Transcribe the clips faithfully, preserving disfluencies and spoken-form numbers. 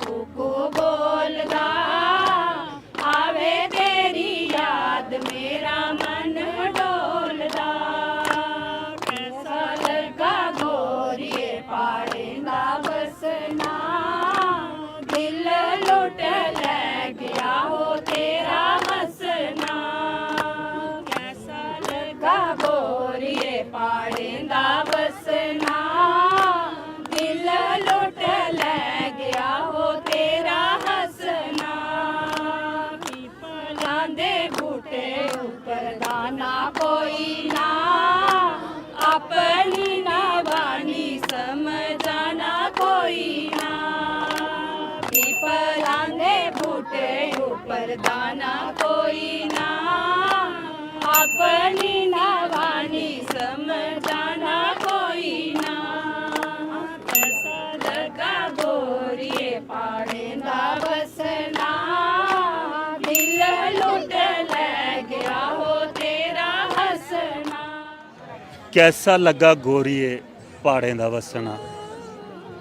को बोलदा, आवे तेरी याद, मेरा मन डोलदा। कैसा लगा गोरिये पहाड़ें दा बसना, दिल लुट लै गया हो तेरा हंसना। कैसा लगा गोरिये पहाड़ें दा बसना, दिल लुट लै गया हो तेरा हंसना। पीपलां दे बूटे उप्पर दाना कोई ना, अपनी नावानी समझाना कोई ना। पीपलां दे बूटे उप्पर दाना कोई ना, अपनी नावानी समझाना कोई ना। कैसा लगा गोरिये पहाड़ें दा बसना, दिल लुट लै गया हो तेरा हंसना। कैसा लग्गा गोरिये प्हाड़ें दा बस्सना?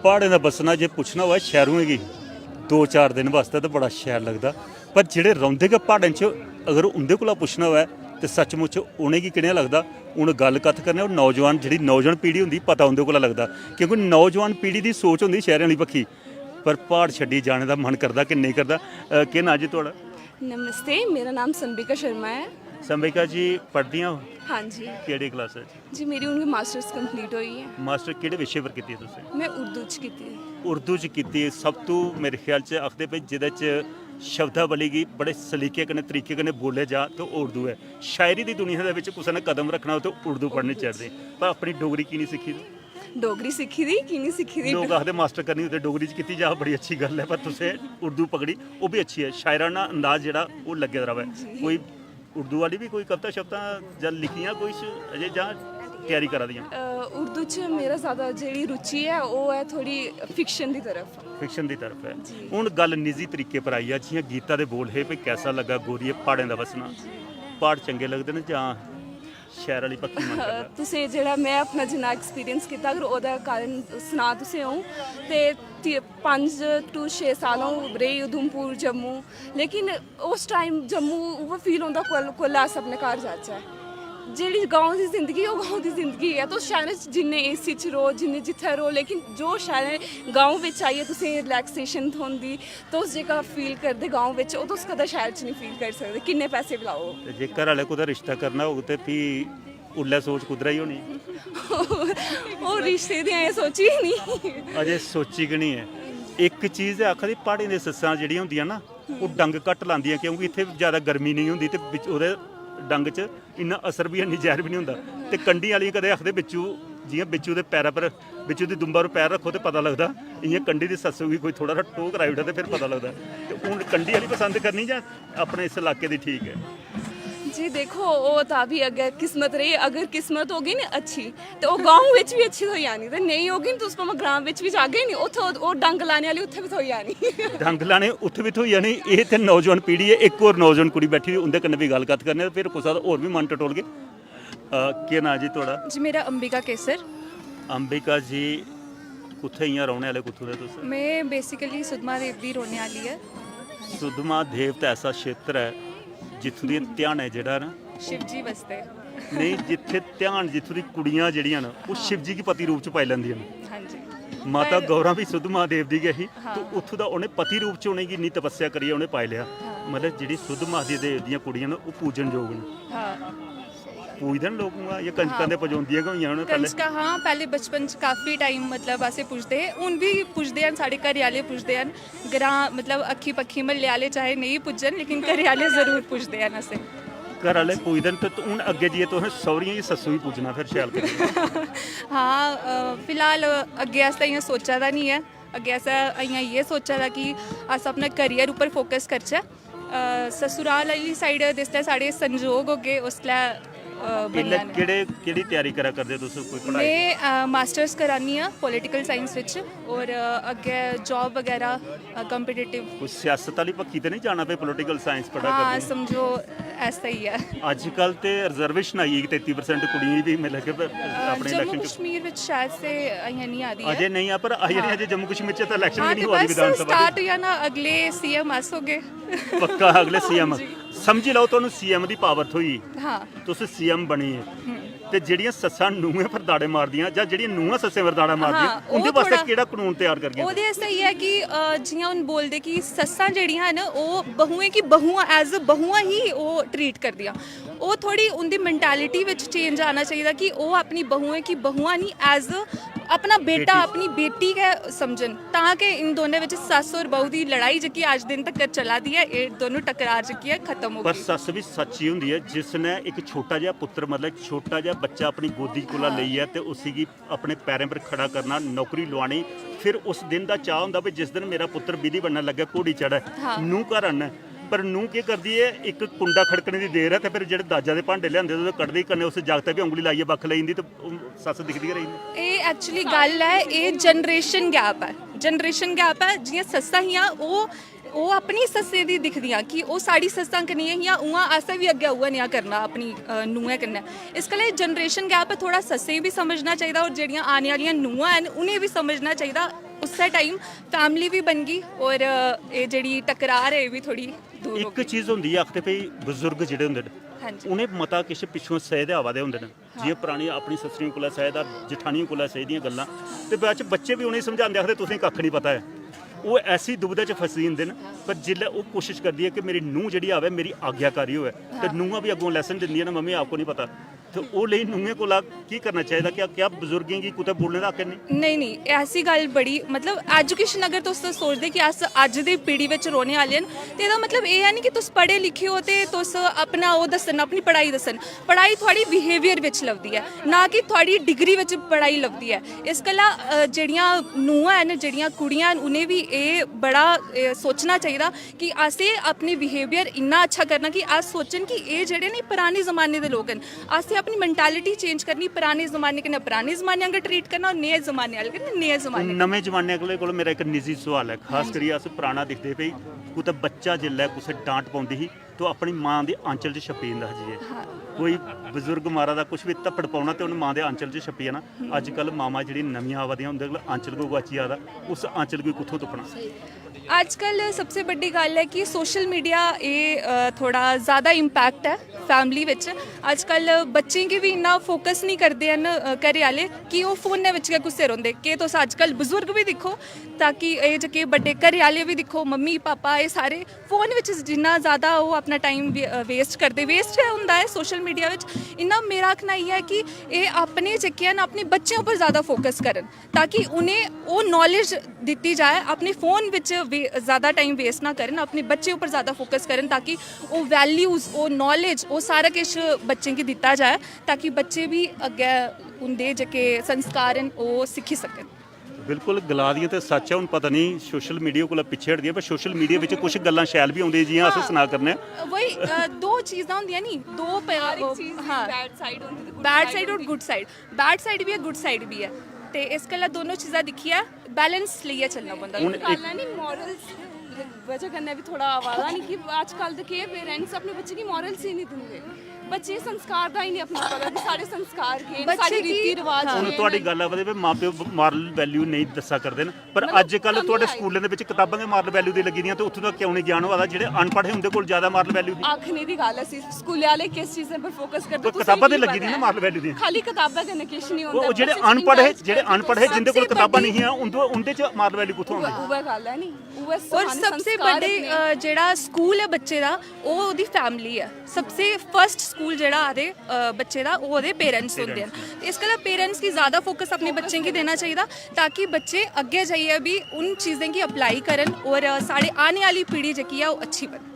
प्हाड़ें दा बस्सना जे पुच्छना होऐ शैह्रुएं गी दो चार दिन बास्तै ते बड़ा शैल लगदा, पर जेह्ड़े रौंह्दे गै प्हाड़ें च, अगर उं'दे कोला पुच्छना होऐ ते सचमुच उ'नेंगी कनेहा लगदा? हून गल्ल कत्थ करने आं, ओह् नौजवान, जेह्ड़ी नौजवान पीढ़ी होंदी, पता उं'दे कोला लगदा, क्योंकि नौजवान पीढ़ी दी सोच होंदी शैह्रें आह्ली बक्खी, पर प्हाड़ छड्डी जाने दा मन करदा कि नेईं करदा। अ, केह् नांऽ जी थुआढ़ा? नमस्ते, मेरा नाम संबिका शर्मा ऐ। संबिका जी, पढ़दियां ओ? हाँ जी। केह्ड़ी क्लास च? जी, मेरी हून मास्टर्स कंप्लीट होई ऐ। मास्टर केह्ड़े विशे पर कीती ऐ तुसें? में उर्दू च कीती। उर्दू च कीती। सब तू मेरे ख्याल च आखदे भाई जेह्दे च शब्दावली गी बड़े सलीके कन्नै, तरीके कन्नै बोलेआ जा ते ओह् उर्दू ऐ। शायरी दी दुनिया दे बिच कुसै ने कदम रक्खना होऐ ते उर्दू पढ़नी चाहिदी। पर अपनी डोगरी की निं सिक्खी दी? डोगरी सिक्खी दी, की निं सिक्खी दी? लोक आखदे मास्टर करनी होऐ ते डोगरी च कीती जा, बड़ी अच्छी गल्ल ऐ, पर तुसें उर्दू पकड़ी, ओह् बी अच्छी ऐ। शायराना अंदाज जेह्ड़ा ओह् लग्गे दा र'वै। कोई उर्दू आह्ली बी कोई कविता शविता जां लिखियां कोई श-, अजें जां त्यारी करा दियां? अ, उर्दू च मेरा ज़्यादा जेह्ड़ी रुचि ऐ, ओह् ऐ थोह्ड़ी फिक्शन दी तरफ। फिक्शन दी तरफ ऐ। जी। हून गल्ल निजी तरीके पर आई जा, जि'यां गीता दे बोल हे, "भाई कैसा लग्गा गोरिये प्हाड़ें दा बस्सना?" प्हाड़ चंगे लगदे न जां शैह्र आह्ली पक्खी मन करदा? तुसें जेह्ड़ा में अपना जिन्ना एक्सपीरियंस कीता, अगर ओह्दा कारण सनां तुसें अ'ऊं, ते ती- पंज टू छे साल अ'ऊं रेही उधमपुर, जम्मू, लेकिन उस टाइम जम्मू उ'ऐ फील होंदा कोल- कोल्लै अस अपने घर जाचै। जेह्ड़ी गांव दी जिंदगी, ओह् गांव दी जिंदगी ऐ। तुस शैह्रें च जिन्ने एसी च र'वो, जिन्ने जित्थै र'वो, लेकिन जो शैह्रें, गांव बिच आइयै तुसें रिलैक्सेशन थ्होंदी, तुस जेह्का फील करदे गांव बिच, ओह् तुस कदें शैह्र च निं फील करी सकदे, किन्ने पैसे बी लाओ। ते जे घर आह्ले कुतै रिश्ता करना होग ते फ्ही उल्लै सोच कुद्धरै ही होनी? ओह् रिश्ते दी अजें सोची ही निं। अजें सोची गै निं ऐ। इक चीज ऐ, आखा दी प्हाड़ें दी सस्सां जेह्ड़ियां होंदियां ना, ओह् डंग घट्ट लांदियां, क्योंकि इत्थै जैदा गर्मी नेईं होंदी ते बिच ओह्दे डंग च इन्ना असर बी हैनी, जैह्र बी निं होंदा। ते कंढी आह्लियां कदें आखदे बिच्चू, जि'यां बिच्चू दे पैरै पर, बिच्चू दी दुंबा पर पैर रक्खो ते पता लगदा, इ'यां कंढी दी सस्सू गी कोई थोह्ड़ा हारा टोह् कराई ओड़ै ते फिर पता लगदा। ते हून कंढी आह्ली पसंद करनी जां अपने इस इलाके दी ठीक ऐ? जी देखो, ओह् तां बी अग्गें किस्मत रेही, अगर किस्मत होगी ना अच्छी, ते ओह् गांव बिच बी अच्छी थ्होई जानी, ते नेईं होगी ना, तुस भामें ग्रांऽ बिच बी जागे नी, उत्थै ओह्, ओह् डंग लाने आह्ली उत्थै बी थ्होई जानी। डंग लाने उत्थै बी थ्होई जानी। एह् ते नौजवान पीढ़ी ऐ, इक होर नौजवान कुड़ी बैठी दी, उं'दे कन्नै बी गल्ल कत्थ करने आं, फिर कुसै दा होर बी मन टटोलगे। अ, केह् नांऽ जी थुआढ़ा? जी, मेरा अंबिका केसर। अंबिका जी, कुत्थै इ'यां रौह्ने आह्ले, कुत्थूं दे तुस? में बेसिकली सुद्धमहादेव दी रौह्ने आह्ली ऐ। सुद्धमहादेव ते ऐसा क्षेत्र ऐ जित्थूं दियां ध्यान ऐ जेह्ड़ा ना, शिवजी बसदे। नेईं, जित्थै ध्यान, जित्थूं दी कुड़ियां जेह्ड़ियां न, ओह् शिवजी गी पति रूप च पाई लैंदियां न। हाँ जी। माता पर- गौरा बी सुद्धमहादेव दी गै ही, हाँ। ते उत्थूं दा उ'नें पति रूप च उ'नेंगी इन्नी तपस्या करियै उ'नें पाई लेआ। हाँ। मतलब जेह्ड़ी सुद्धमहादेव दियां कुड़ियां न, ओह् पूजन जोग न। हाँ। पूजदे न लोक उ'आं, एह् कंजकां दे पजोंदियां गै होइयां उ'नें पैह्लें। कंजका, हाँ, पैह्ले बचपन च काफी टाइम, मतलब, असें पुजदे हे, हून बी पुजदे हैन, साढ़े घरै आह्ले पुजदे हैन। ग्रां, मतलब, अक्खी पक्खी म्हल्ले आह्ले चाहे नेईं पुज्जन, लेकिन घरै आह्ले जरूर पुजदे हैन असें। घर आह्ले पूजदे न, ते हून अग्गें जाइयै तुसें सौह्रियें गी, सस्सू गी पूजना फिर शैल करियै। हाँ, अ, फिलहाल अग्गें आस्तै इ'यां सोचा दा निं ऐ। अग्गें असें इ'यां इ'यै सोचा दा कि अस अपने करियर उप्पर फोकस करचै। अ, ससुराल आह्ली साइड जिसलै साढ़े संजोग होगे, उसलै, अ, बनी इसलै जाने। केह्ड़े, केह्ड़ी त्यारी करा करदे तुस, कोई पढ़ाई? में, अ, मास्टर्स करानी आं पॉलिटिकल साइंस बिच, और, अ, अग्गें जॉब बगैरा, अ, कॉम्पिटिटिव। कोई सियासत आह्ली पक्खी ते निं जाना पे, पॉलिटिकल साइंस पढ़ा हाँ, करदे? समझो, ऐसा ही ऐ। अजकल ते रिजर्वेशन आई गेई, तेती परसेंट कुड़ियें दी, मतलब कि अपने जम्मू इलेक्शन च। कश्मीर ਵਿੱਚ शायद से अजें नहीं आती है। अजें नहीं आ, पर अजें नहीं, अजें जम्मू कश्मीर च तो इलेक्शन हाँ, भी नहीं तो होआ दी बस विधानसभा स्टार्ट या ना, अगले सीएम अस हो गए। दी। पक्का अगले सीएम। समझी लओ, तुहानू सीएम दी पावर थ्होई, हाँ। तुस सीएम बनी है, ते जेह्ड़ियां सस्सां नूहें पर दाड़े मारदियां जां जेह्ड़ियां नूहां सस्सें पर दाड़ा मारदियां, हाँ, ओह् उंदे वास्तै थोह्ड़ा केह्ड़ा कानून त्यार करगे? ओह्दे आस्तै एह् ऐ कि अ, जियां हून बोलदे कि सस्सां जेह्ड़ियां हैन, ओह् बहुएं गी बहुआं, एज बहुआं ही ओह् ट्रीट करदियां। ओह् थोह्ड़ी उंदी मैंटालिटी बिच चेंज आना चाहिदा कि ओह् अपनी बहुएं गी बहुआं निं, एज अपना बेटा, बेटी। अपनी बेटी गै समझन, तां कि इन दोनें बिच, सस्स और बहू दी लड़ाई जेह्की अज्ज दिन तक चला दी ऐ, एह् दोनों टकरार जेह्की ऐ खत्म पर होगी। सस्स बी सच्ची होंदी ऐ, जिसने इक छोटा जेहा पुत्तर, मतलब छोटा जेहा बच्चा अपनी गोदी कोला हाँ। लेइयै ते उसी गी अपने पैरें पर खड़ा करना, नौकरी लुआनी, फिर उस दिन दा चाह् होंदा भी जिस दिन मेरा पुत्तर बिधी बनन लग्गै, घोड़ी चढ़ै, हाँ। नूंह घर आनै। पर नूंह केह् करदी ऐ, इक कुंडा खड़कने दी देर ऐ ते फिर जेह्ड़े दाजा दे भांडे लेआंदे ते ओह् कड्ढदी, कन्नै उस जागतै बी उंगली लाइयै बक्ख लेई जंदी ते ओह् सस्स दिखदी गै रेही जंदी। एह् एक्चुअली गल्ल ऐ, एह् जनरेशन गैप ऐ। जनरेशन गैप ऐ। जियां सस्सां हियां, ओह् ओह् अपनी सस्सें दी दिखदियां कि ओह् साढ़ी सस्सां कनेहियां हियां, उ'आं असें बी अग्गें उ'ऐ नेहा करना अपनी अ, नूहें कन्नै। इस गल्ला एह् जनरेशन गैप ऐ, थोह्ड़ा सस्सें गी बी समझना चाहिदा और जेह्ड़ियां आने आह्लियां नूहां हैन उ'नें बी समझना चाहिदा। उस्सै टाइम फैमिली बी बनगी और अ, एह् जेह्ड़ी टकरार ऐ एह् बी थोह्ड़ी दूर इक होगी। चीज होंदी ऐ, आखदे भई बजुर्ग जेह्ड़े होंदे न, हां जी। उ'नें मता किश पिच्छुआं सहे दे आवा दे होंदे न, जि'यां परानी अपनी सस्सरियें कोला सहे दा, जठानियें कोला सहे दियां गल्लां, ते बाद च बच्चे बी उ'नेंगी समझांदे, आखदे तुसेंगी कक्ख निं पता ऐ। ओह् ऐसी दुविधा च फसी जंदे न, पर जिसलै ओह् कोशिश करदी ऐ कि मेरी नूंह जेह्ड़ी आवै मेरी आज्ञाकारी होऐ, ते नूंहां बी अग्गों लैसन दिंदियां न, मम्मी आपको नहीं पता, ते ओह् लेई नूंहें कोला की करना चाहिदा? क्या क्या बजुर्गें गी कुतै बोलने दा हक नहीं? नेईं नेईं, ऐसी गल्ल बड़ी, मतलब एजुकेशन अगर तुस सोचदे कि अस अज्ज दी पीढ़ी बिच रौह्ने आह्ले न, ते एह्दा मतलब एह् ऐ निं कि तुस पढ़े लिखे ओ ते तुस अपना ओह् दस्सन, अपनी पढ़ाई दस्सन। पढ़ाई थुआढ़ी बिहेवियर बिच लभदी ऐ, ना कि थुआढ़ी डिग्री बिच पढ़ाई लभदी ऐ। इस गल्ला अ, जेह्ड़ियां नूहां हैन, जेह्ड़ियां कुड़ियां हैन, उ'नें बी एह् बड़ा अ, सोचना चाहिदा कि असें अपनी बिहेवियर इन्ना अच्छा करना कि अस सोचन कि एह् जेह्ड़े न पराने जमाने दे लोक न, असें अपनी मैंटालिटी चेंज करनी, पराने जमाने कन्नै पराने जमाने आंगर ट्रीट करना और नए जमाने आह्ले कन्नै नए जमाने। नमें जमाने आह्ले कोल मेरा इक निजी सवाल ऐ, खास करियै अस पराना दिखदे भई कुतै बच्चा जिसलै कुसै डांट पौंदी ही तो अपनी मां दे आंचल च छप्पी जंदा हा जी। कोई बजुर्ग मारा दा कुछ बी धप्पड़ पौना ते उ'नें मां दे आंचल च छप्पी जाना। अज्जकल मामा जेह्ड़ी नमियां आवा दियां उं'दे कोल आंचल गै गुआची जा दा, उस आंचल गी कुत्थों तुप्पना? अज्जकल सबसे बड्डी गल्ल ऐ कि सोशल मीडिया एह् अ, थोह्ड़ा ज़्यादा इम्पैक्ट ऐ फैमिली बिच। अज्जकल बच्चें गी बी इन्ना फोकस निं करदे हैन अ, घरै आह्ले कि ओह् फोनै बिच गै घुसे रौंह्दे। केह् तुस अज्जकल बजुर्ग बी दिक्खो, ताकि एह् जेह्के बड्डे घरै आह्ले बी दिक्खो, मम्मी पापा, एह् सारे फोन बिच जिन्ना ज़्यादा ओह् अपना टाइम वेस्ट करदे, वेस्ट गै होंदा ऐ सोशल मीडिया बिच। इन्ना मेरा आखना इ'यै ऐ कि एह् अपने जेह्के हैन अपने बच्चें उप्पर ज़्यादा फोकस करन, ताकि उ'नें ओह् नॉलेज दित्ती जाए, अपने फोन बिच वे- ज़्यादा टाइम वेस्ट ना करन, अपने बच्चें उप्पर ज़्यादा फोकस करन, ताकि ओह् वैल्यूज, ओह् नॉलेज, ओह् सारा किश बच्चें गी दित्ता जाए, ताकि बच्चे बी अग्गें उं'दे जेह्के संस्कार न ओह् सिक्खी सकन। बिल्कुल, गला दियां ते सच्च ऐ। हून पता नहीं सोशल मीडिया कोला पिच्छे हटदियां, पर सोशल मीडिया बिच कुछ गल्लां शैल बी औंदियां, जि'यां अस हाँ। सना करने आं। वही अ, दो चीज़ां होंदियां नी, दो प- हर एक चीज दी हाँ। बैड साइड होंदी ते गुड बैड साइड साइड और होंदी। Good side. बैड साइड बी ऐ, गुड साइड बी ऐ, ते इस गल्ला दोनों चीज़ां दिक्खियै बैलेंस लेइयै चलना पौंदा। हून गल्ल ऐ नी मॉरल्स दी वजह कन्नै बी थोड़ा आवा दा नी कि अज्जकल दे केह् पेरेंट्स अपने बच्चे गी मॉरल्स ही नहीं दिंदे, बच्चे संस्कार दा ही नहीं अपना पता कि साढ़े संस्कार केह् न, बच्चे साढ़े गी- रीति रिवाज हून केह् न। थुआढ़ी गल्ल आवा दी भी मां प्यो मारल वैल्यू नेईं दस्सा करदे न, पर मतलब, अज्जकल कमी थुआढ़े आई। स्कूलें दे बिच कताबां गै मारल वैल्यू दी लग्गी दियां, ते उत्थों दा क्यों नहीं ज्ञान होआ दा? जेह्ड़े अनपढ़ हे उं'दे कोल ज्यादा मारल वैल्यू ही। आखने दी गल्ल ऐ, स्कूले आह्ले किस चीजें पर फोकस करदे, कोई तुसें कताबां ते की लग्गी पता दियां ना ऐ? मारल वैल्यू दी। खाली कताबां कन्नै किश नहीं होंदा। ओह् जेह्ड़े बच्चे च अनपढ़ हे, इंटरेस्ट जेह्ड़े पैदा अनपढ़ हे, जिं'दे कोल सबसे कताबां बड्डी- नहीं हियां, उं'दे उं'दे च मारल वैल्यू कुत्थों उ'ऐ आंदी? उ'ऐ गल्ल ऐ नी, उ'ऐ और सखाने सबसे संस्कार बड्डे अपने। अ, जेह्ड़ा स्कूल ऐ बच्चे दा, ओह् ओह्दी फैमिली ऐ। सबसे फर्स्ट स्कूल जेह्ड़ा आखदे अ, बच्चे दा, ओह् ओह्दे पेरेंट्स होंदे न। इस गल्ला पेरेंट्स गी ज़्यादा फोकस अपने बच्चें गी देना चाहिदा, ताकि बच्चे अग्गें जाइयै बी उन चीज़ें गी अप्लाई करन और अ, साढ़े आने आह्ली पीढ़ी जेह्की ऐ ओह् अच्छी बने।